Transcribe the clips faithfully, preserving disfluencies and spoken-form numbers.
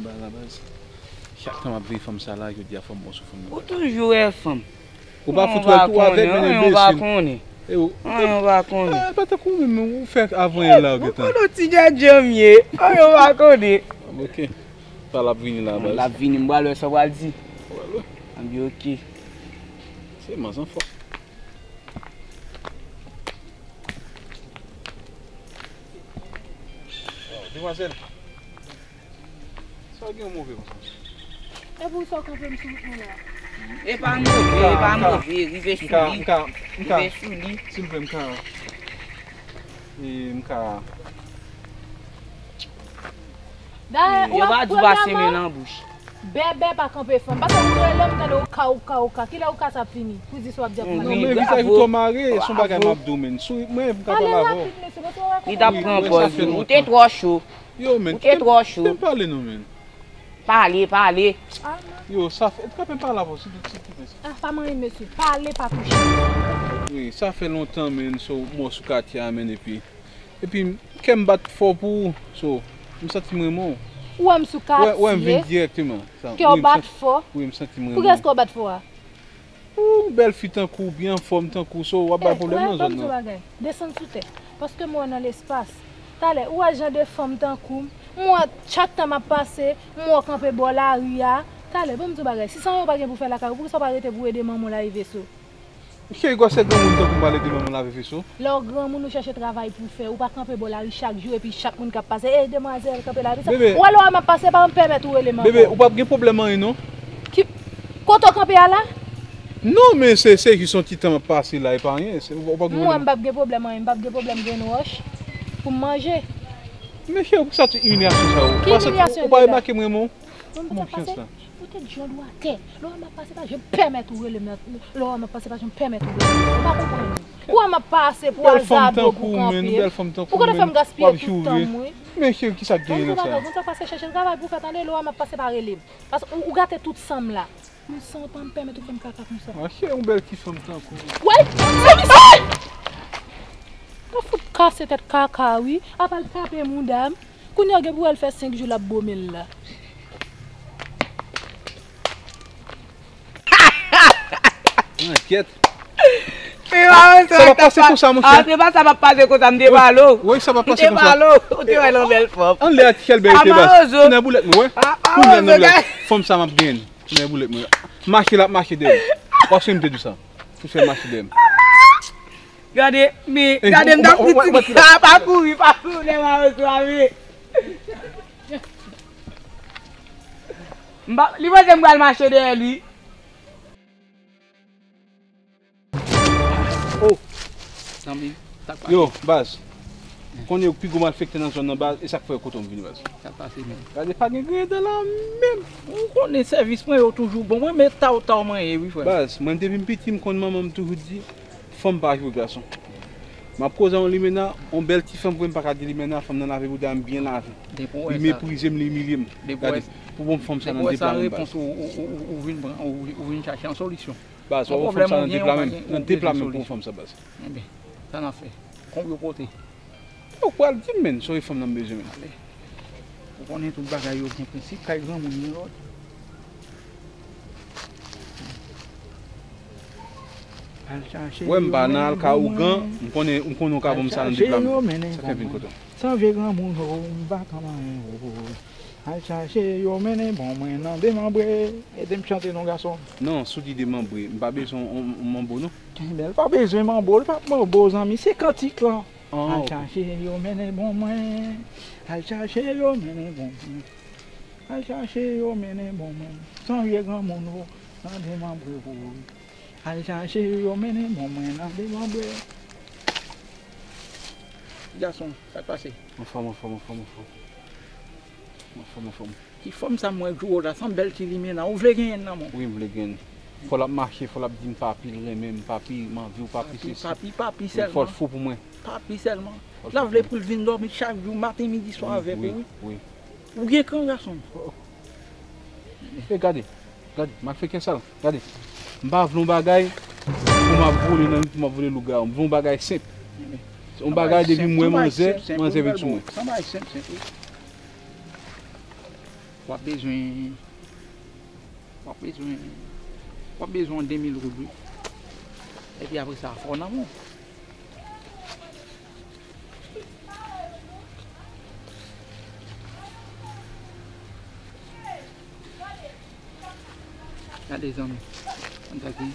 Baz, la baz. Chak tan m ap veye fanm sa la, jodi a fò m wè sou fanm nan. Ou toujou wè fanm. Ou pa fout wè l tou avèk, men anyen ou pa konnen. E ou. Anyen ou pa konnen. Ah, pa tankou ou menm, ou fè avan yè la, ou gentan. Ou konnen ti djadjan m ye. Anyen ou pa konnen. Ok. Sa l ap vini la, baz. L ap vini, m pral wè sa w pral di. Ou pral wè. M di ok. Se manzan fò. Demwazèl. Sa w gen move konsa? E pou sa w kanpe m sou wout mwen la? E pa move, e pa move, rive sou li. Rive sou li. Silvouplè, m ka, e, m ka. Dayè, yo pa di w pase men nan bouch. Bèbè pa kanpe fanm. Paske ou rele m tande ou ka, ou ka, ou ka. Kilè ou ka sa ap fini? Pou di sa w ap di ap mare. Non, men vizaj ou twò mare, se yon bagay m ap di w, men. Souri, mwen, m ka pale avè w. Pale rapid, mesye, paske ou rakonte. Li t ap pran pòz ou. Ou te twò cho. Yo, men, ou te twò cho. Kite m pale non, men. Pale, pale. Yo, sa fè, kanpe m pale avè w, silvouplè, silvouplè. Ah, pa manyen, mesye. Pale, pa touche. Wi, sa fè lontan, men, so, m wè w sou katye a, men, epi Epi, kè m bat fò pou ou. So, m santi m renmen w. Ou wè m sou katye. Ou wè m vin dirèkteman. Kè w bat fò. Wi, m santi m renmen w. Pou kiyès kè w bat fò a? Pou yon bèl fi tankou w, byen anfòm tankou w, so, w ap bay pwoblèm nan zòn nan. Desann sou tè. Paske m wè w nan lespas. Talè, ou wè jan de fanm tankou m. M wè chak tan m ap pase, m wè w kanpe bò lari a. Talè, ban m di w bagay. Si se anyen w pa gen pou fè lakay ou, poukisa w pa rete pou w ede manman w lave veso? Cheri, gwosè granmoun tankou m pral ede manman lave veso. Lè w granmoun, ou chèche travay pou w fè. Ou pa kanpe bò lari chak jou epi chak moun k ap pase, "Ey, demwazèl, kanpe la." Ou wè lè w wè m ap pase, pa janm pèmèt ou rele m ankò. Bebe, ou p ap gen pwoblèm anyen non. Ki, kote w kanpe a la? Non, men se, se jis yon ti tan m ap pase la, e pa anyen. Se, ou, ou p ap gen pwoblèm. Mwen, m p ap gen pwoblèm anyen, m p ap gen pwoblèm grenn wòch pou m manje. Men cheri, poukisa tout imilyasyon sa yo? Ki imilyasyon li la? Ou pa remake m renmen w? Mwen, m pa t ap pase. Poutèt dyòl ou atè. Lè w wè m ap pase, pa janm pèmèt ou rele m nan. Lè w wè m ap pase, pa janm pèmèt ou rele m. Ou pa konprann. Ou wè m ap pase pou al gade w pou kanpe. Ou konn fè m gaspiye tout tan m, wi. Men cheri, kisa k genyen nan sa? Bon, m di w bagay, bon, sa pase chèche travay pou w fè tande, lè w wè m ap pase, pa rele m. Paske ou, ou gate tout san m la. Moun san w pa m pèmèt ou fè m kaka konsa. Ah, cheri, yon bèl ti fanm tankou w. Wè, se misye! Mwen fout kase tèt kaka, wi. Apa l frape mouda m. Kounye a gen pou wè l fè senk jou l ap bome l la. Ankyèt. Sa p ap pase konsa, monchè. Ah, se pa sa p ap pase konsa, m te pale w. Wi, sa p ap pase konsa. M te pale w, ou te wè l yon bèl fanm. Anlè a ti kèlbè te bas. Kounye a boulèt mwen, wè. Kounye a nan boulèt. Fanm sa m ap genyen. Kounye a boulèt mwen. Mache l ap mache dèyè m. Paske m te di w sa. Pou fè mache dèyè m. Gade, men, gade m t ap kritike. Ah, pa kouri, pa kouri, lè m a reswa, men. M pa, li panse m pral mache dèyè li. Oh! Zanmi m, sa k pase? Yo, baz. Konnen yo pi gwo malfektè nan zòn nan, baz, e sa k fè yo kote w m vini, baz. Sa k pase, men? Gade, pa gen griyen dan la menm. Ou konnen sèvis mwen yo toujou bon. Mwen, men taw taw mwen ye, wi, frè. Baz, mwen, depi m piti, m konn manman m toujou di, fanm pa jwe gason. M ap koze a yon limena, yon bèl ti fanm vre, m pa ka di limena, fanm nan lave bouda m byen lave. Li meprize m, li imilye m. Gade, pou bon fanm sa nan de pla menm, baz. Ou, ou, ou, ou vin pran, ou, ou vin chache yon solisyon. Baz, w ap wè fanm sa nan de pla menm. Nan de pla menm pou fanm sa, baz. Ebyen, sa n ap fè? Konbyen w pote? Ou pral di m, men, se yon fanm nan m bezwen, men. Ale. Ou konnen tout bagay yo gen prensip, kay granmoun gen lòd. Al chache yo, mennen ban mwen. Wè m pa nan al ka ougan, m konnen, m konnen w ka ban m sa nan de pla menm. Sa fè vin kote w. San vye granmoun, oh, m pa ka manyen, oh. Al chache yo, mennen ban mwen nan demanbre. Ede m chante non, gason. Non, si w di demanbre, m pa bezwen yon, yon manbo, non. Enben, l pa bezwen manbo, l p ap manbo, zanmi, se kantik lan. Ah, ok. Al chache yo, mennen ban mwen. Al chache yo, mennen ban mwen. Al chache yo, mennen ban mwen. San vye granmoun, oh, nan demanbre, oh. Al chache yo, mennen ban mwen nan demanbre. Gason, sa k pase? Anfòm, anfòm, anfòm, anfòm. Anfòm, anfòm. Ti fanm sa m wè jou la, se yon bèl ti limena. Ou vle genyen l nan men w? Wi, m vle genyen l. Fò l ap mache, fò l ap di m papi, l renmen m, papi, m anvi w, papi, sesi. Papi, papi, papi sèlman. Wi, fò l fou pou mwen. Papi sèlman. L ap vle pou l vin dòmi chak jou, maten, midi, swa avèk ou, wi. Wi, wi. Ou gen kran, gason m. Oh, oh. E gade, gade, malfektè sal, gade. M pa vle yon bagay pou m ap vole nan rit, pou m ap vole lougawou. M vle yon bagay senp. Yon bagay depi m wè manzè, manzè vin sou mwen. Yon bagay senp, senp, wi. W ap bezwen, w ap bezwen, w ap bezwen yon de mil goud, wi. Epi apre sa, fò w nan men w. Gade, zanmi, m ta di,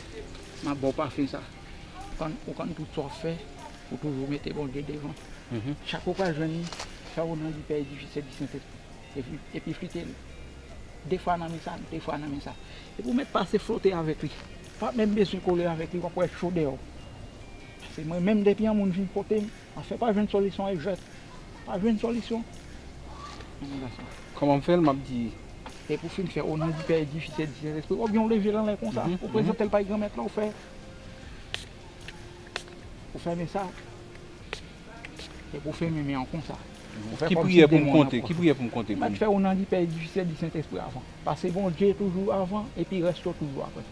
m ap ba w pafen sa. Ou konn, ou konn tout sa w ap fè, ou toujou mete Bondye devan. Mhm. Chak ou pral jwenn li, fè w nan li pè edifisye di Sentespri. Epi, epi flite l. De fwa nan men sa, de fwa nan men sa. Epi w mèt pase flote avèk li. Pa menm bezwen kole avèk li, w ap wè cho dèyè w. Se mwen menm, depi yon moun vin kote m, afè pa jwenn solisyon, e jwèt. Pa jwenn solisyon. Kòman m fè l, m ap di. Epi w fin fè, o nan di pè edifisye di Sentespri, oubyen w leve l anlè konsa, mhm, ou prezante l bay Granmèt la, ou fè, ou fèmen sa. Epi w fèmen men an konsa. Ou fè kòmsi demon an ap konsa. Ki priyè pou m konte? Ki priyè pou m konte? Mèt fè, o nan di pè edifisye di Sentespri avan. Pase Bondye toujou avan, epi rès yo toujou apre.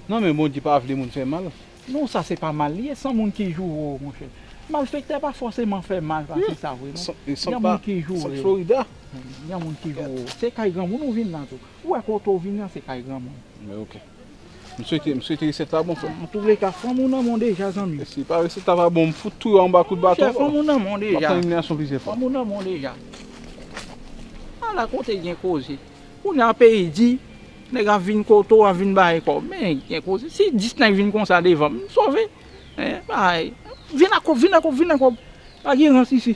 Non, men Bondye pa vle moun fè mal. Non, sa se pa mal li ye, se yon moun ki joure w, monchè. Malfektè pa fòseman fè mal pase sa vre, non. Gen moun ki joure w. Florida. Gen moun ki joure w. Se kay granmoun ou vin nan tou. Ou wè kote w vin nan, se kay granmoun. Men ok. M swete, m swete resèt la bon, frè. Antouka, fanm ou nan men w deja, zanmi. E si pa resèt la pa bon, m fout touye w anba kout baton. Monchè, fanm ou nan men w deja. M ap tann eliminasyon plizyè fwa. Fanm ou nan men w deja. Ala kote gen koze. Kounye a peyi di, nèg ap vin kote w, ap vin bay kòb. Men gen koze. Si dis nèg vin konsa devan m, m sove. Hein, bay. Vin ak kòb, vin ak kòb, vin ak kòb. Pa gen rans isi.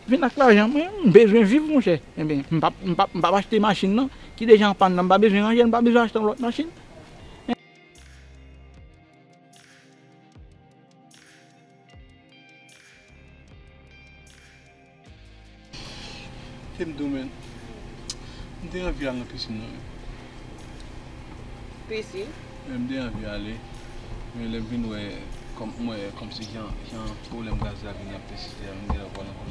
Vin ak lajan mwen, m bezwen viv, monchè. Enben, m p ap, m p ap, m p ap achte machin nan, ki deja an pàn nan, m pa bezwen ranje l, m pa bezwen achte yon lòt machin. Te m di w, men, m te anvi al nan pisin nan, men. Pisin? Men m te anvi ale. Men lè m vin wè, kòm, m wè kòmsi jan, jan pwoblèm gaz la vin ap pèsiste a, m gen lè pral ankò.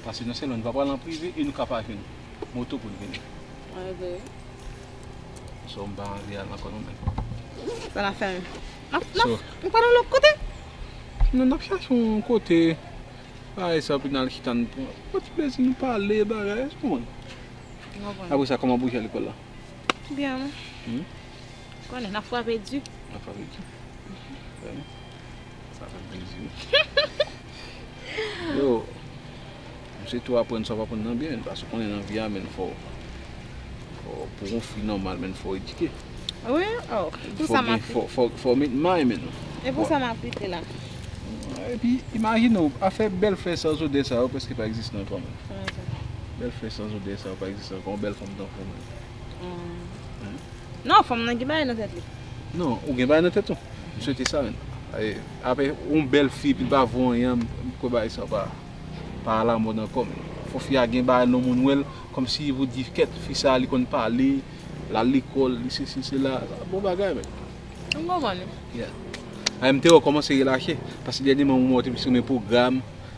Paske nan sèl nou pa pral an prive e nou ka pa jwenn moto pou n vini. Ann vre. So, m pa anvi al ankò non, men. Sa n ap fè menm? N ap, n ap, nou pa nan lòt kote? Non, n ap chache yon kote. Bagay sa, pou n al chita, n pran, pran ti plezi, nou pale, bagay, ou konprann? M konprann. Apre sa, kòman bouje lekòl la? Byen, wi. Hmm? Konnen, n ap frape di. N ap frape di. Byen. Sa fè m plezi, wi. Yo, m swete w aprann sa w aprann nan byen, men, paske w konnen nan vi a, men, fò, fò, pou yon fi nòmal, men, fò w edike. Wi, oh, pou sa m ap fè. Fò, fò, fò w met may, men. E pou sa m ap rete la. Epi, imajine w, afè bèl flè sans odè sa yo prèske pa egziste ankò, men. Kòman sa? Bèl flè sans odè sa yo pa egziste ankò, yon bèl fanm tankou w, men. Hmm. Hein? Non, fanm nan gen bagay nan tèt li. Non, ou gen bagay nan tèt ou. M swete sa, men. E, apre, yon bèl fi, epi l pa vo anyen, m kwè bagay sa pa, pa alamòd ankò, men. Fò fi a gen bagay nan moun wè l, kòmsi pou di, kèt, fi sa, li konn pale, l al lekòl, li sesi, sela, bon bagay, men. M konprann ou. Yeah. A, m te wè w kòmanse relache, paske dènyèman, mwen wè w te plis renmen pwogram,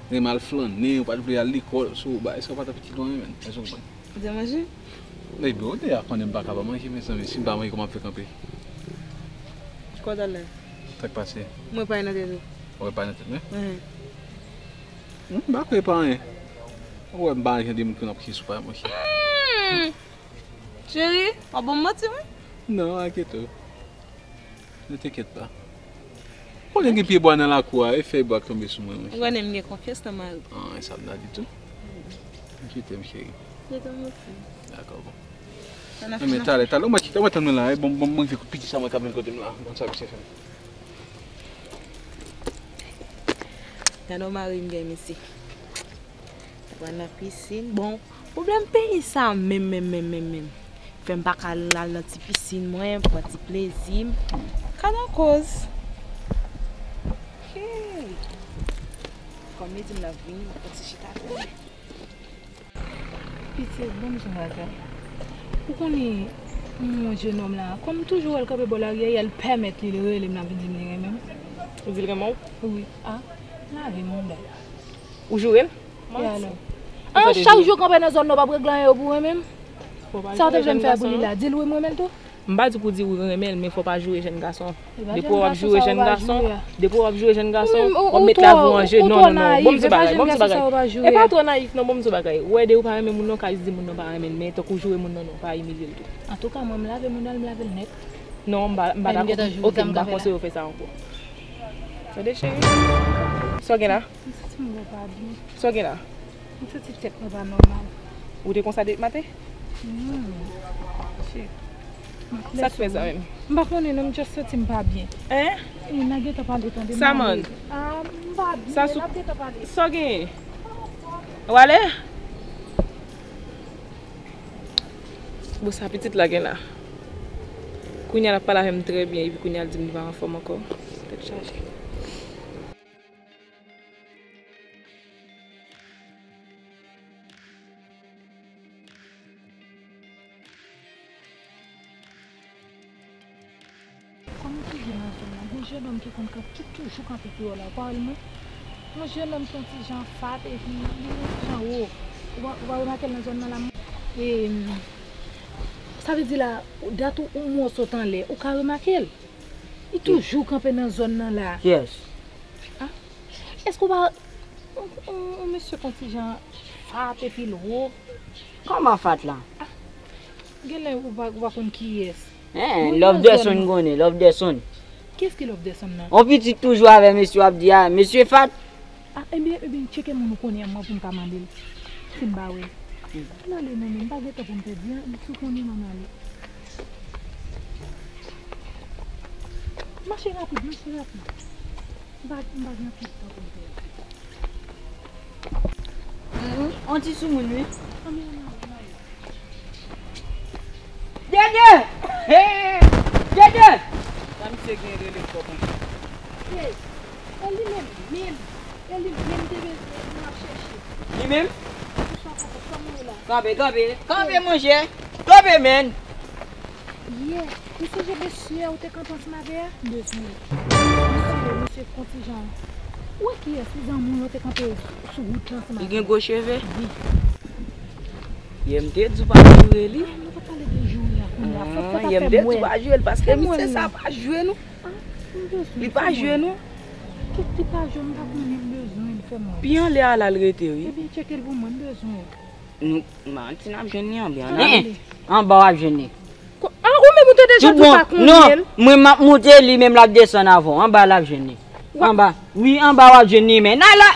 renmen al flannen, ou pa t vle al lekòl, so, bagay sa pa t ap itil ou anyen, men. Èske w konprann? Ou te manje? Ebyen, ou deja konnen m pa ka pa manje, mezanmi. Si m pa manje, kòman m ap fè kanpe? Kòtalè. Sa k pase? Mwen pa nan tèt ou. Ou pa nan tèt mwen? Mhm. Hmm, m pa kwè pa anyen. Ou wè m pa jan de moun ki nan pye sou pa manje. Hmm. Cheri, w ap ban m manti, wi? Non, enkyete w. Ne t'inquiète pas. Konnen gen pye bwa nan lakou a, e fèy bwa k tonbe sou mwen, monchè. Ou konnen m gen konfyans nan mari. Ah, e sa m ta di tou. Je t'aime, chérie. Je t'aime aussi. Dakò, bon. Nan men talè, talè, ou mèt kite, ou mèt tann mwen la, e bon, bon, mwen rive kout piti sa mwen ka vin kote m la. Bon, sa misye fè m. Gade yon mari m gen, mesye. Pran nan pisin. Bon, pwoblèm peyi sa menm, menm, menm, menm, menm. Fè m pa ka al nan ti pisin mwen, pran ti plezi m. Gad yon koz. Hey. Kòm li di m l ap vini, m ap pran ti chita tou. Pitit, ban m di yon bagay. Ou konnen, yon jenòm la, kòm m toujou wè l kanpe bò lari a, yè l pèmèt li, li rele m, l ap vin di m li renmen m. Li di l renmen w? Wi. A, lave m yon bagay. Ou joure l? E alò? An, chak jou w kanpe nan zòn nan, w p ap regle anyen pou renmen m? Sa w te vle m fè pou li la? Di l wi, m renmen l tou. M pa di pou di ou renmen l, men fò w pa joure jèn gason. Depi w ap joure jèn gason, depi w ap joure jèn gason, w ap met lavi w an je. Non, non, non. Bon, m di bagay, bon, m di bagay. E pa twò nayif, non, bon, m di bagay. Ou wè, de ou pa renmen moun nan, ou ka jis di moun nan pa renmen l, men tankou w joure moun nan, non, pa imilye l tou. Antouka, mwen, m lave moun nan, m lave l nèt. Non, m pa, m pa dakò. Ok, m pa konseye w fè sa ankò. Tande, cheri. Sa w gen la? M santi m pa byen. Sa w gen la? M santi tèt mwen pa nòmal. Ou te konsa depi maten? Hmm. Shit. Sa k fè sa menm? M pa konnen non, m just santi m pa byen. Hein? E, n a gentan pale tande. Sa, man. Ah, m pa byen, n ap gentan pale. Sa w genyen? W ale? Bon, sa pitit la gen la. Kounye a l ap pale avè m trè byen, epi kounye a l di m li pa anfòm ankò. Tèt chaje. Kòman w te ye nan zòn nan? Gon jennonm ki konn kanpe, ki toujou kanpe pou yo la, ou pa wè l mwen? Yon jennonm ki yon ti jan fat epi li yon ti jan wo. Ou pa, ou pa remake l nan zòn nan la mwen? E, sa vle di la, dat ou, ou mò sot anlè, ou ka remake l? Li toujou kanpe nan zòn nan la. Kiyès? Ah, èske ou pa, yon, yon, yon mesye konn ti jan fat epi l wo? Kòman fat la? Ah, genlè ou pa, ou pa konn kiyès. Hein, Lovedeson m konnen, Lovedeson. Kiyès ki Lovedeson nan? On pitit toujou avè mesye w ap di a, mesye fat. Ah, ebyen, ebyen, tcheke moun ou konnen an mwen pou m ka mande l si m pa wè l. Ann ale non, men m pa gen tan pou m pèdi an, si w konnen m ann ale. Mache rapid, mache rapid. M pa, m pa gen anpil tan pou m pèdi. Mhm, on ti soumoun, wi. Ann ale, ann ale, ann ale. Dede! Hey! Dede! Sa misye gen rele m fò konsa? Hey! E li menm, menm. E li menm te bezwen nou ap chèche. Li menm? Poukisa papa, kòman ou la? Kanpe, kanpe, kanpe, monchè. Kanpe, menn. Yeah. Ou sonje mesye ou te kanpe ansanm avè a? M bezwen. Mesye, mesye kontijan. Ou wè kiyès? Ou zanmi w yo te kanpe sou wout la ansanm avè a. Li gen gwo cheve? Wi. Yè m te di w pa joure li. Ah, nou pa pale de joure a kounye a. Fòk, fòk ap fè m wè l. Fè m wè l. Fè m wè l. Paske misye sa pa jwe nou. Ah, m bezwen l. Li pa jwe nou. Kit li pa jwe, m pa konnen, m bezwen l, fè m wè l. Pi anlè a la l rete, wi. Ebyen, tcheke l pou mwen, m bezwen l. Nou, m pa santi n ap jwenn li anlè a, non. Anba w ap jwenn li. Ko-, ah, ou menm ou te deja di w pa konnen l. Non, mwen m ap monte, li menm l ap desann avan w. Anba l ap jwenn li. Anba. Wi, anba w ap jwenn li, men. Ala,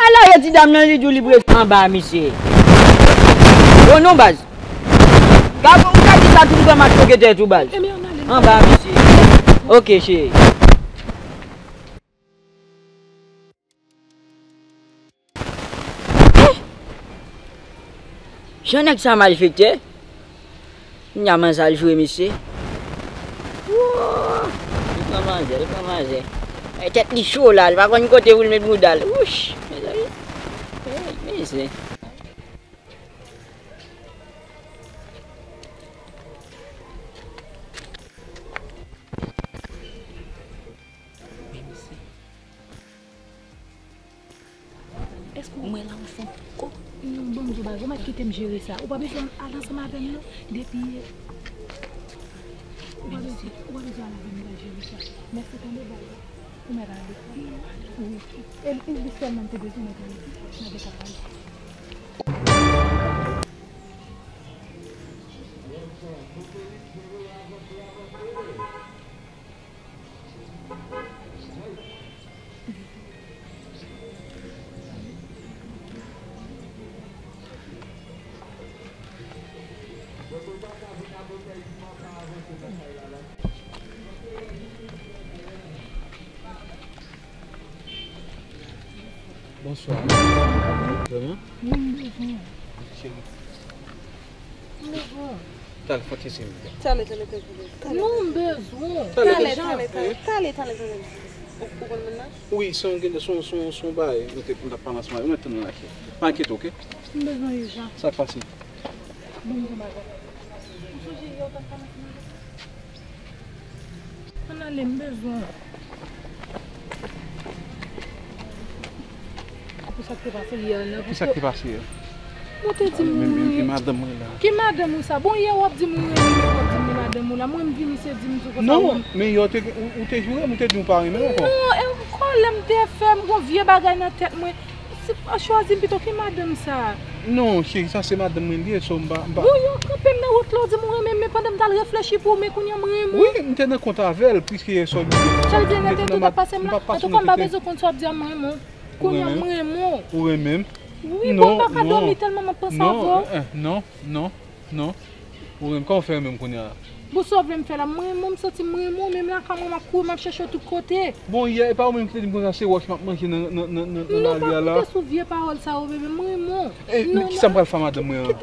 ala, e ti dam nan, li di w li prese anba, misye. Bon, non, baz. Ka, ou ka di sa tout fè m ak poketè tou, baz. Anba, misye. Ok, cheri. Jan nèg sa malfektè. Kounya manzè al joure mesye. Woo! Li pran manzè, li pran manzè. E tèt li cho la, li pa konn kote pou l met bouda l. Wouch! Mezanmi. Hey, mezanmi. Èske w wè la w fon? Ko-, non, ban m di w bagay, ou mèt kite m jere sa. Ou pa bezwen al ansanm avè m, non. Depi, ou pa bezwen, ou pa bezwen al avè m, m pral jere sa. Mèsi, tande, baz. Ou mèt ale. Wi. E, e li sèlman m te bezwen, mèt ale. N a de ka pale. Bonswa. Kòman? Wi, m bezwen w. Cheri. M bezwen w. Talè, fòk se li. Talè, talè, talè, talè. Non, m bezwen w. Talè, talè, talè, talè, talè, talè. Ou, ou konn moun nan? Wi, se yon, se yon, se yon, se yon bagay, nou te, nou t ap pale ansanm avè l, mwen tann nan lache. Pa enkyete, oke? M bezwen w ijan. Sa k pase? Bon, m gen bagay. Ou sonje yè ou t ap pale ansanm avè l? Ann ale, m bezwen w. Pou sa k te pase yè a, non? Ki sa k te pase yè? Ou te di m ou renmen. Ki madanm mwen la? Ki madanm ou sa? Bon, yè w ap di m ou renmen, men w ap di m li madanm ou la. Mwen, m vini se di m di w konsa. Non, men yè w te, ou, ou te joure m, ou te di m ou pa renmen m ankò. Non, e kòlè m te fè, m gon vye bagay nan tèt mwen. Si, chwazi m pito, ki madanm sa? Non, cheri, sa se madanm mwen li ye, so m pa, m pa. Bon, yè w kanpe m nan wout la, w di m ou renmen m, men pandan m t al reflechi pou ou, men kounye a m renmen w. Wi, m te nan kont avè l, piske yè swa m te. Sa vle di, nan tèt ou t ap pase m la? Antouka, m pa bezwen konn sa w ap di a, m renmen w. Kounye a m renmen w. Ou renmen m? Wi, bon, m pa ka dòmi tèlman m ap panse avè w. Non, non, non, non. Ou renmen, kòman w fè renmen m kounye a? Bon, sa w vle m fè la? M renmen w, m santi m renmen w, menm lakay mwen, m ap kouri, m ap chèche w tout kote. Bon, yè, e pa ou menm ki te di m konsa se wòch m ap manje nan, nan, nan, nan, nan lari a la? Non, pa konte sou vye pawòl sa yo, bebe, m renmen w. E, men kisa m pral fè a madanm mwen an?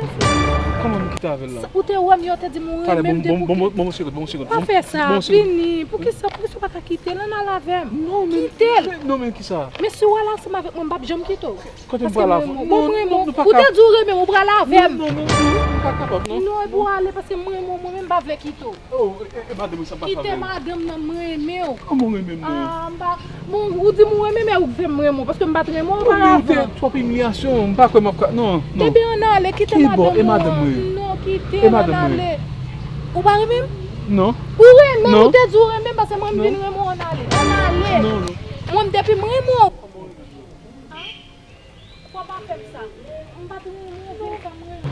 Kòman m kite avè l la? Ou te wè m, yè w te di m ou renmen m depi. Talè, bon, bon, bon, bon, bon, sekond, bon, sekond. Pa fè sa, vini. Poukisa, poukisa w pa ta kite l? Ann al avè m. Kite l. Non, men kisa? Men si w al ansanm avèk mwen, m p ap janm kite w. Kote m pral avè w? Bon, m renmen w. Ou te di w renmen m, ou pral avè m. Non, non, non, non, m pa kapab, non. Non, epi w ale, paske m renmen w, mwen menm m pa vle kite w. Oh, e, e, madanm, sa m pa fè avè w. Kite madanm nan, m renmen w. Kòman w renmen m, mwen? Ah, m pa, bon, ou di m ou renmen m, men ou fè m renmen w, paske m pa t renmen w oparavan. Oh, men ou te twòp imiyasyon, m pa kwè m ap ka, non, non. Bebe, ann ale, kite madanm ou an. Ki bò, e madanm mwen? Non, kite l, ann ale. Ou pa renmen m? Non. Ou renmen m, ou te di w renmen m, paske mwen m vin renmen w, ann ale. Ann ale. Non, non. Mwen, depi m renmen w. Fò pa fè m sa. M pa t renmen w, vin fè m renmen w.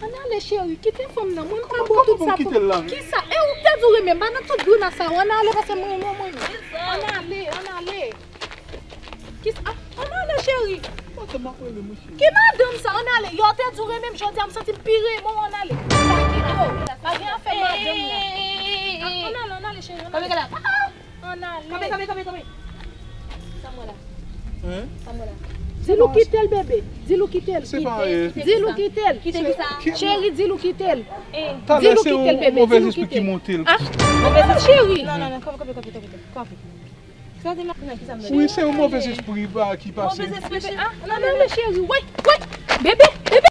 Ann ale, cheri, kite fanm nan. Mwen, m pa bon tout sa pou. Kisa? E ou te di w renmen m, pa nan tout grimas sa yo. Ann ale, paske m renmen w, mwen. Ann ale, ann ale. Kisa? Ah, ann ale, cheri. Ki madanm sa? Ann ale. Yè w te di w renmen m, jodi a m santi m pi renmen w, ann ale. Pa gen afè madanm la. Ah, ann ale, ann ale, cheri, ann ale. Ann ale. Kanpe, kanpe, kanpe, kanpe. Sa m wè la? Hein? Sa m wè la? Di l ou kite l, bebe. Di l ou kite l. Se pa anyen. Di l ou kite l. Kite kisa? Cheri, di l ou kite l. Talè se yon movèzespri ki monte l. Ah, cheri. Non, non, non, kanpe, kanpe, kanpe, kanpe, kanpe. Sa te nan kisa m wè? Wi, se yon movèzespri ki pase. Movèzespri? Ah, ann ale, cheri. Wè, wè. Bebe, bebe.